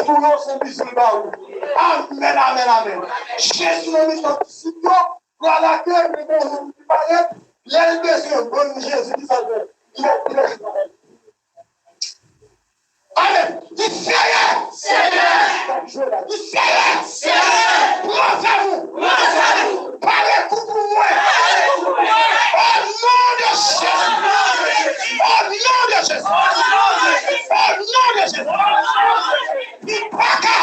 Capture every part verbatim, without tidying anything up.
Pou yo se bizil ba ou. Amèn, amèn, amèn. Jezi nan mitan disip yo, pral akèy, men gen yon moun ki parèt, lè l bezwen bann Jezi, ki sa l fè? Li mèt li mèt li travay. Amèn. Di Seyè! Seyè! Di Seyè! Seyè! Pran zam ou! Pran zam ou! Pare kou pou mwen! Pare kou pou mwen! O non de Jezi! O non de Jezi! O non de Jezi! Li pa ka!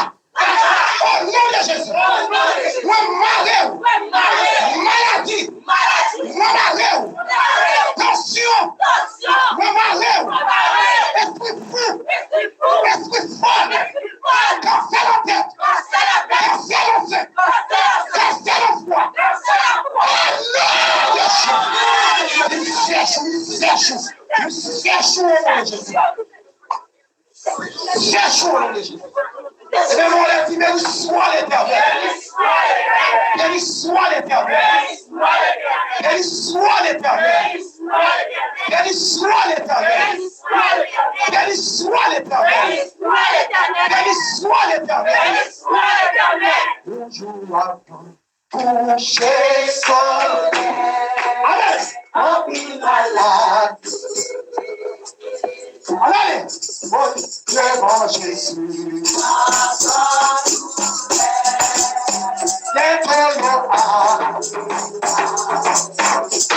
O non de Jezi! Mwen mare w! Maladi! Mwen mare w! Tansyon! Mwen mare w! Espri fou! Espri fòl! Kansè nan tèt! Kansè nan sèk! Kansè nan fwa! O non de Jezi! M sèch ou! M sèch ou! M sèch ou o non de Jezi! Sèch ou o non de Jezi. Ebyen, mwen lè di, béni soit l'Éternel. Béni soit l'Éternel. Béni soit l'Éternel. Béni soit l'Éternel. Béni soit l'Éternel. Béni soit l'Éternel. Bonjou, kouche solèy. Amèn. Anpil malad. Ann ale. Mwen devan Jezi. Leve yo a.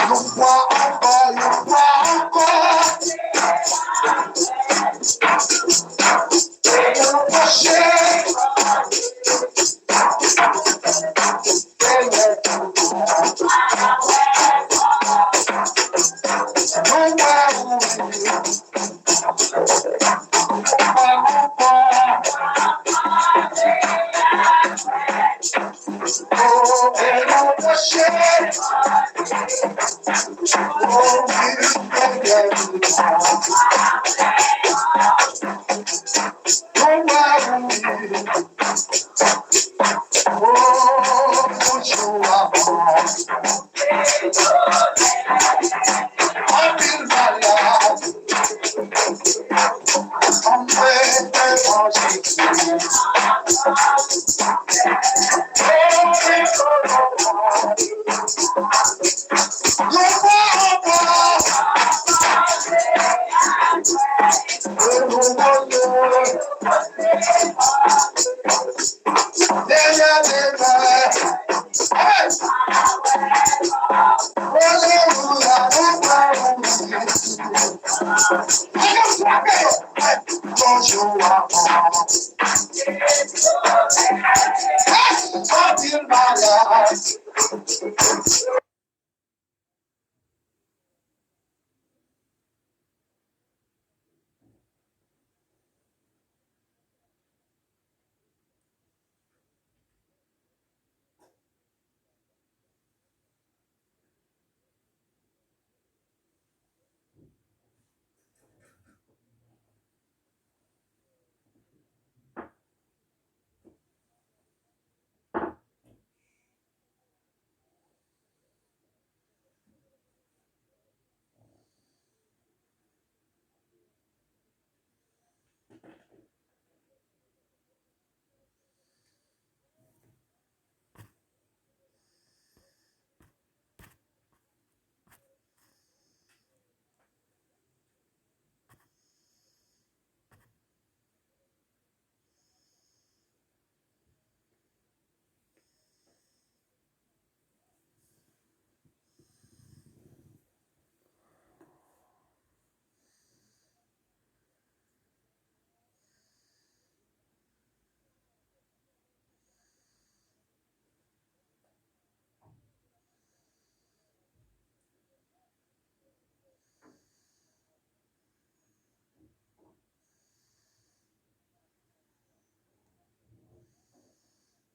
Yon fwa ankò, yon fwa ankò. Senyè, pwoche. Senyè, nou wè ou. Oh, e nou pwoche. Oh, wi, Senyè. Oh, bonjou ankò. Anpil malad. Ann rete pran Jezi. Yon fwa ankò. Senyè, senyè. Amèn. Alelouya, nou ba ou mèsi. Bonjou ankò. Anpil malad.